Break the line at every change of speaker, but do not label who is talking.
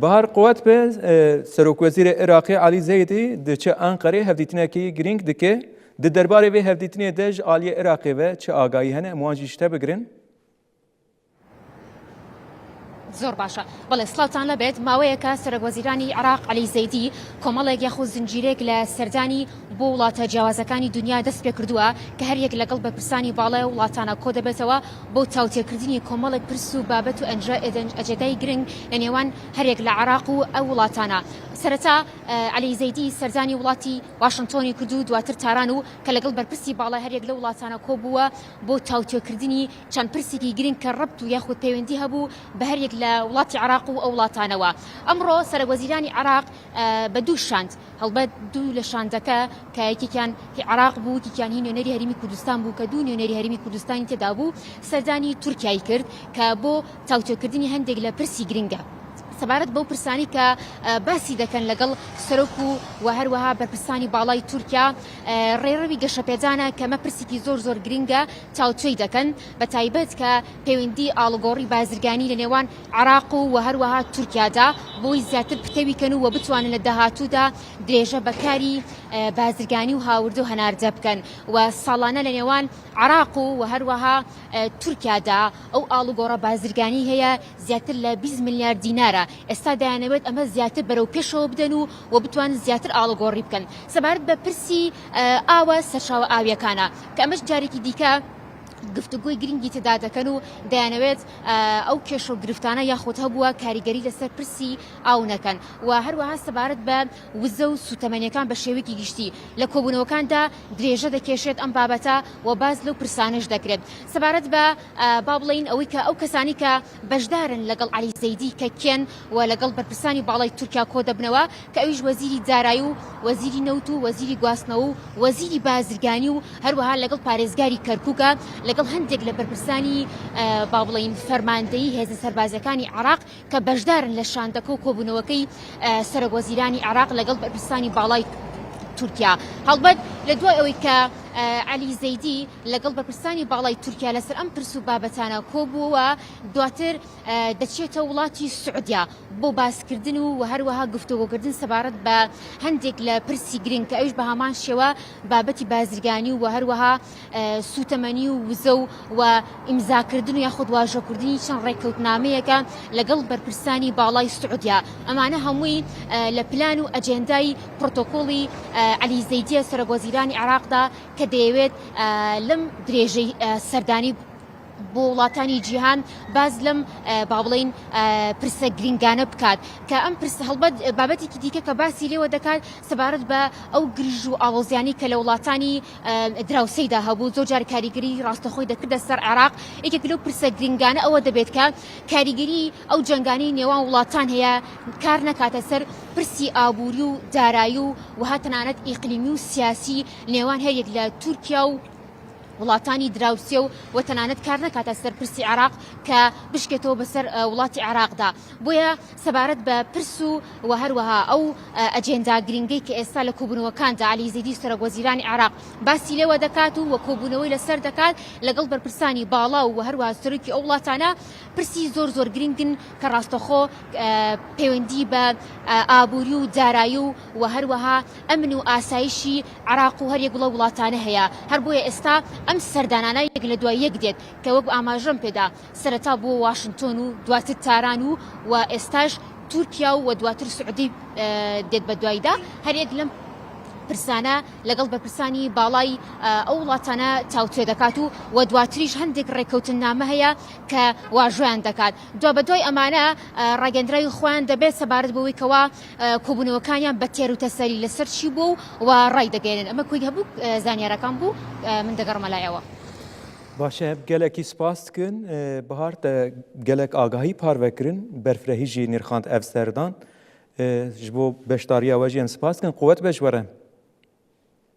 بەهار قوت بێ سەرۆکوەزیرê Iraqê Elî Zeydî diçe Enqerê hevdîtinekî girîng dike. Di derbarê vê hevdîtinê de ji aliyê Iraqê ve çi agahî hene em wan jî ji te bigirin.
زۆر باشە بەڵێ سڵاوتان لەبێت ماوەیەکە سەرۆکوەزیرانی عێراق عەلی زەیدی کۆمەڵێک یاخود زنجیرێک لە سەردانی بۆ وڵاتە جیاوازەکانی دنیا دەست پێکردووە کە هەریەک لەگەڵ بەرپرسانی باڵای وڵاتانە کۆدەبێتەوە بۆ تاوتێکردنی کۆمەڵێک پرس و بابەت و ئەجێندای گرنگ لە نێوان هەریەک لە عێراق و ئەو وڵاتانە. سەرەتا عەلی زەیدی سەردانی وڵاتی واشنتۆنی کرد و دواتر تاران و کە لەگەڵ بەرپرسی باڵای هەریەک لەو وڵاتانە کۆبووە بۆ تاوتوێکردنی چەند پرسێکی گرنگ کە ڕەبت و یاخود پەیوەندی هەبوو بە هەریەک لە وڵاتی عێراق و ئەو وڵاتانەوە. ئەمڕۆ سەرۆکوەزیرانی عێراق بە دوو شاند هەڵبەت دوو لە شاندەکە کە یەکێکیان هی عێراق بوو یەکێکیان هی نوێنەری هەرێمی کوردستان بوو کە دوو نوێنەری هەرێمی کوردستانی تێدا بوو سەردانی تورکیای کرد کە بۆ تاوتوێکردنی هەندێک لە پرسی گرنگە. سەبارەت بەو پرسانی کە باسی دەکەن لەگەڵ سەرۆک و و هەروەها بەرپرسانی باڵای تورکیا ڕێڕەوی گەشەپێدانە کە مە پرسێکی زۆر زۆر گرنگە تاوتوێی دەکەن بە تایبەت کە پەیوەندی ئاڵوگۆڕی بازرگانی لە نێوان عێراق و و هەروەها تورکیادا بۆی زیاتر پتەوی کەن و و بتوانن لە داهاتوودا درێژە بە کاری بازرگانی و هاوردە و هەناردە بکەن و ساڵانە لە نێوان عێراق و و هەروەها تورکیادا ئەو ئاڵوگۆڕە بازرگانی هەیە زیاتر لە 20 ملیار دینارە ئێستا دەیانەوێت ئەمە زیاتر بەرەو پێشەوە بدەن و و بتوانن زیاتر ئاڵوگۆڕی بکەن سەبارەت بە پرسی ئاوە سەرچاوە ئاویەکانە کە ئەمەش جارێکی دیکە گفتوگۆی گرنگی تێدا دەکەن و دەیانەوێت ئەو کێشە و گرفتانە یاخود هەبووە کاریگەری لەسەر پرسی ئاو نەکەن و هەروەها سەبارەت بە وزە و سوتەمەنیەکان بە شێوەیەکی گشتی لە کۆبوونەوەکاندا درێژە دەکێشێت ئەم بابەتە و باس لەو پرسانەش دەکرێت سەبارەت بە با بڵێین ئەوەی کە ئەو کەسانی کە بەشدارن لەگەڵ عەلی زەیدی کە کێن و لەگەڵ بەرپرسانی باڵای تورکیا کۆدەبنەوە کە ئەویش وەزیری دارایی و وەزیری نەوت و وەزیری گواستنەوە و وەزیری بازرگانی و هەروەها لەگەڵ پارێزگاری کەرکوکە لەگەڵ هەندێک لە بەرپرسانی با بڵێین فەرماندەیی هێزە سەربازیەکانی عێراق کە بەشدارن لە شاندەکە و کۆبوونەوەکەی سەرۆک وەزیرانی عێراق لەگەڵ بەرپرسانی باڵای تورکیا. هەڵبەت لە دوای ئەوەی کە عەلی زەیدی لەگەڵ بەرپرسانی باڵای تورکیا لەسەر ئەم پرس و بابەتانە کۆبووەوە، دواتر دەچێتە وڵاتی سعودیا بۆ باسکردن و هەروەها گفتوگۆکردن سەبارەت بە هەندێک لە پرسی گرنگ کە ئەویش بە هەمان شێوە بابەتی بازرگانی و هەروەها سوتەمەنی و وزە و و ئیمزاکردن و یاخود واژۆکردنی چەند ڕێککەوتنامەیەکە لەگەڵ بەرپرسانی باڵای سعودیا ئەمانە هەمووی لە پلان و ئەجێندای پرۆتۆکۆڵی عەلی زەیدیە سەرۆکوەزیرانی عێراقدا کە دەیەوێت لەم درێژەی سەردانی بۆ وڵاتانی جیهان باز لەم با بڵین پرسە گرنگانە بکات کە ئەم پرسە هەڵبەت بابەتێکی دیکە کە باسی لێوە دەکات سەبارەت بە ئەو گرژ و ئاڵۆزیانی کە لە وڵاتانی دراوسێیدا هەبوو زۆر جار کاریگەری ڕاستەخۆی دەکردە سەر عێراق یەکێک لەو پرسە گرنگانە ئەوە دەبێت کە کاریگەری ئەو جەنگانەی نێوان وڵاتان هەیە کار نەکاتە سەر پرسی ئابووری و دارایی و وها تەنانەت ئیقلیمی و سیاسی نێوان هەریەک لە تورکیا و وڵاتانی دراوسێ و و تەنانەت کار نەکاتە سەر پرسی عێراق کە بشکێتەوە بەسەر وڵاتی عێراقدا بۆیە سەبارەت بە پرس و و هەروەها ئەو ئەجێندا گرنگەی کە ئێستا لە کۆبوونەوەکاندا عەلی زەیدی سەرۆک وەزیرانی عێراق باسی لێوە دەکات و و کۆبوونەوەی لەسەر دەکات لەگەڵ بەرپرسانی باڵا و هەروەها سەرۆکی ئەو وڵاتانە پرسی زۆر زۆر گرنگن کە ڕاستەخۆ پەیوەندی بە ئابووری و دارایی و و هەروەها ئەمن و ئاسایشی عێراق و هەریەک لەو وڵاتانە هەیە هەر بۆیە ئێستا ئەم سەردانانە یەک لە دوای یەک دێت کە وەک ئاماژەم پێدا سەرەتا بۆ واشنتۆن و دواتر تاران و و ئێستاش تورکیا و دواتر سعودی دێت بە دوایدا هەریەک لەم پرسانە لەگەڵ بەرپرسانی باڵای ئەو وڵاتانە تاوتوێ دەکات و و دواتریش هەندێک ڕێککەوتننامە هەیە کە واژۆیان دەکات دوابەدوای ئەمانە ڕاگەندراوی خۆیان دەبێت سەبارەت بەوەی کەوا کۆبوونەوەکانیان بە تێر و تەسەلی لەسەر چی بوو و ڕای دەگەێنن ئەمە کۆی هەبوو زانیارەکان بوو من دەگەڕمە لایەوە.
باشە gelekî spas dikin Bihar te gelek agahî parve kirin berfirehî jî nirxand ev serdan ji bo beşdariya we jî em spas dikin quwet be ji we re.